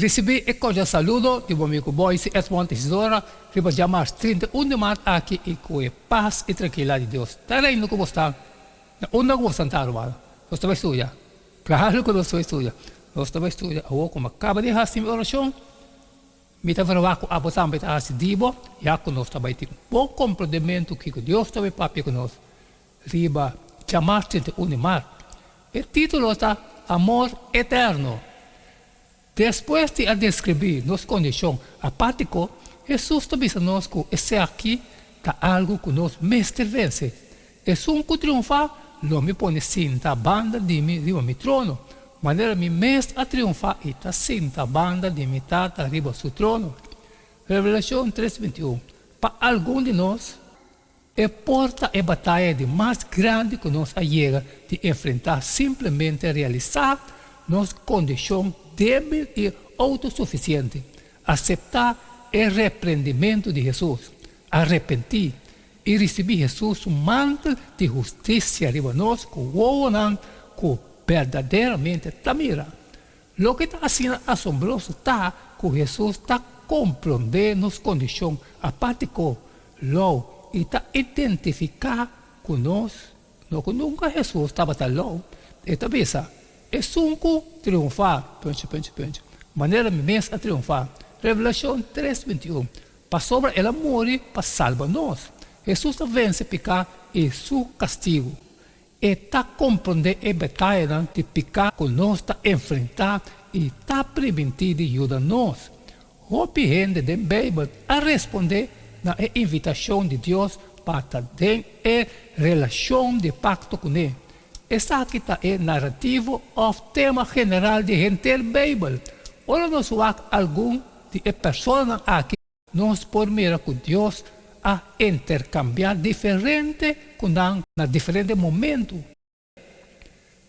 Risibí e kordial saludo di bo amigu Boyce Edmond Isidora riba djamars 31 di mart aki i ku e pas i trankilidat di Dios ta reina ku bo sta na unda ku bo sta ta ruman. Nos ta bai studia. Klaru ku nos ta bai studia. Nos ta bai studia awor ku mi a kaba di hasi mi orashon. Mi ta verwagt ku abo tambe ta hasi di bo, ya ku nos ta bai tin un bon komprendementu kiko Dios ta bai papia ku nos riba djamars 31 di mart. E título ta Amor Eterno. Despues di a deskribí nos kondishon apátiko, Hesus ta bisa nos ku esaki ta algu ku nos mester vense. Esun ku triunfá, lo mi pone sinta banda di mi riba mi trono, manera mi mes a triunfá i ta sinta banda di mi Tata riba su trono. Revelashon tres 21. Pa algun di nos, E por ta e bataya di mas grandi ku nos a yega di enfrentá simplemente realisá nos kondishon débil i outosufisiente, aseptá e reprendimentu di Hesus, arepentí, i risibí Hesus su mantel di hustisia riba nos ku wowonan ku berdaderamente ta mira. Loke ta asina asombroso ta ku Hesus ta komprondé nos kondishon apátiko, lou, i ta identifiká ku nos. No ku nunka Hesus tabata lou. E ta bisa, Esun ku triunfá, punchi, punchi, punchi, manera mi mes a triunfá. Revelashon tres, 21. Pasobra el a muri pa salba nos. Hesus a vense piká i su kastigu. E ta komprondé e batayanan di piká ku nos ta enfrentá i ta primintí di yuda nos. Hopi hende den Beibel a respondé na e invitashon di Dios pa ta den e relashon di pakto kuné. Esaki ta e narativo òf tema general di henter Beibel. Ora nos wak algun di e personanan aki, Nos por mira ku Dios a interkambiá diferente ku nan na diferente momentu.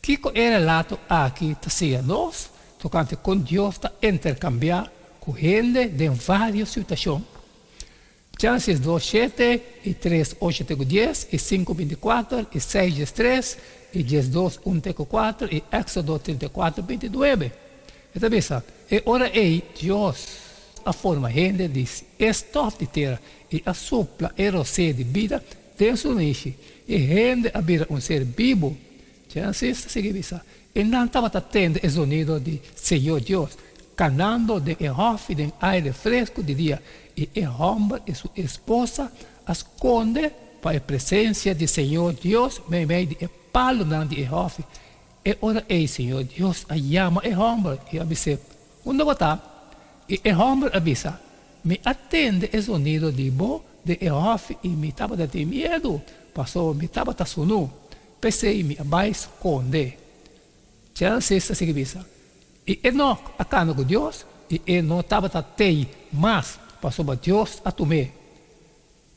Kiko e relato aki ta siña nos tokante kon Dios ta interkambiá ku hende den vários situashon? Génesis dos shete i tres ocho te ku dies i sinku 24 i seis 13 i 12 un te ku kuater i Éksodo 34 29. E ta bisa, E ora ei Dios a forma hende di e stòf di tera i a supla e rosé di bida den su nishi, i hende a bira un ser bibu. Génesis ta sigui bisa, I nan tabata tende e zonido di Señor Dios kanando den e hòfi den aire fresku di dia, i e hòmber i su esposa a skonde pa e presensia di Señor Dios meimei di e palunan di e hòfi. E ora ei Señor Dios a yama e hòmber i a bis'é, Unda bo ta? I e hòmber a bisa, Mi a tende e zonido di bo den e hòfi i mi tabata tin miedu, pasobra mi tabata sunú. P'esei mi a bai skonde. Génesis ta sigui bisa, I Enòk a kana ku Dios, i e no tabata tei mas, pasobra Dios a tum'é.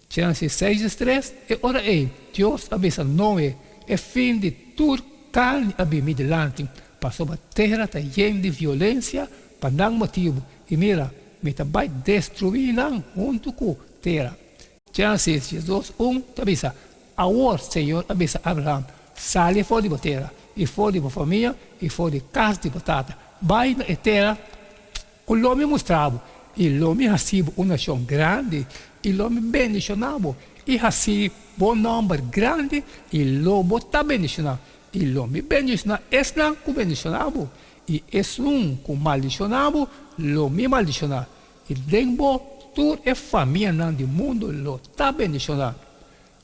Génesis seis dies tres, E ora ei Dios a bisa Noe, E fin di tur karni a bin mi dilanti, pasobra tera ta yen di violensia pa nan motibu, i mira, mi ta bai destruí nan huntu ku tera. Génesis 12, un ta bisa, Awor Señor a bisa Abraham, Sali for di bo tera, i for di bo famia, i for di kas di bo tata, bai na e tera Ku lo mi mustra bo, i lo mi hasi bo un nashon grandi, i lo mi bendishoná bo, i hasi bo nòmber grandi, i lo bo ta bendishoná, i lo mi bendishoná esnan ku bendishoná bo, i esun ku maldishoná bo, lo mi maldishoná, i den bo tur e famianan di mundu lo ta bendishoná.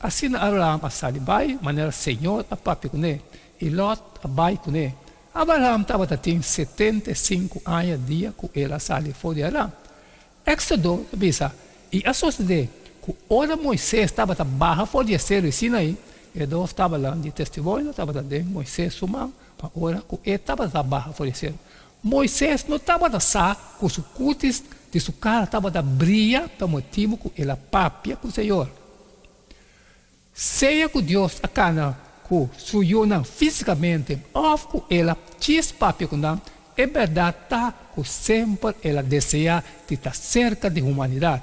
Asina Abraham a sali bai manera Señor a papia kuné, i Lòt a bai kuné. Abraham tabata tin 75 aña dia ku el a sali for di Haran. Éksodo ta bisa, I a sosodé ku ora Moises tabata baha for di e seru di Sinaí, e dos tablanan di testimonio tabata den Moises su man pa ora ku e tabata baha for di e seru. Moises no tabata sa ku su kutis di su kara tabata bria pa motibu ku el a papia ku Señor. Sea ku Dios a kana ku su yunan físikamente òf ku el a djis papia ku nan, e bèrdat ta ku semper el a deseá di ta serka di humanidat.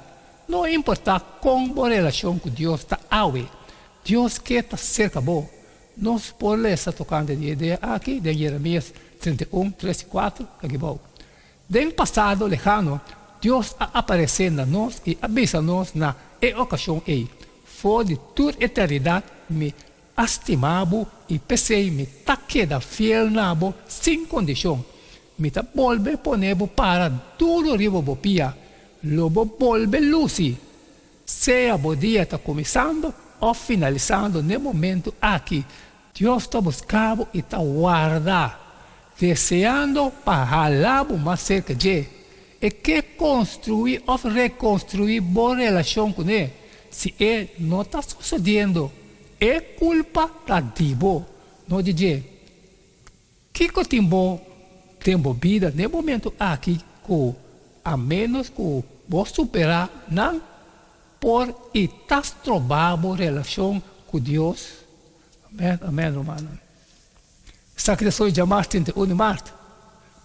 No importá kon bo relashon ku Dios ta awe, Dios ke ta serka bo. Nos por lesa tokante di e idea aki den Jeremias 31, 3 i 4, aki bou. Den pasado lehano, Dios a aparesé na nos i a bisa nos na e okashon ei, For di tur eternidat mi a stima bo i p'esei mi ta keda fiel na bo sin kondishon. Mi ta bolbe pone bo para duru riba bo pia, lo bo bolbe lusi. Sea bo dia ta kuminsando òf finalisando n'e momentu aki, Dios ta buska bo i ta warda, deseando pa hala bo mas serka dje. E ke konstruí òf rekonstruí bo relashon kuné. Si e no ta sosodiendo, e kulpa ta di bo, no di dje. Kiko tin bo den bo bida n'e momento aki ku a ménos ku bo superá nan por i ta strobá bo relashon ku Dios? Amèn, amèn, rumannan. Esaki ta soy djamars 31 di mart.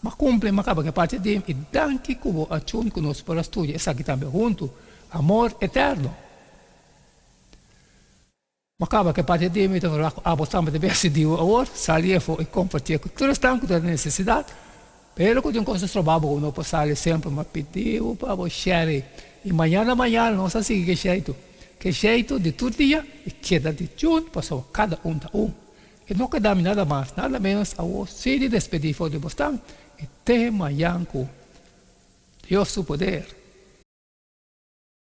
M'a kumpli, m'a kaba ku e parti di i danki ku bo a chun ku nos por a studia esaki tambe huntu, Amor Eterno. M'a kaba ku e parti di mi ta verwagt ku abo tambe ta besi diu awor, sali efo i kompartié ku tur esnan ku ta den nesesidat. Pero ku tin kos ta stroba bo ku no por sali semper, m'a pidi bo pa bo share. I mañana mañana nos a sigui ku e sheitu. Ku e sheitu di tur dia i keda di tjun pasobra kada un ta un. E no keda mi nada mas nada ménos awor si di despedí for di bosnan i te mañan ku Dios su poder.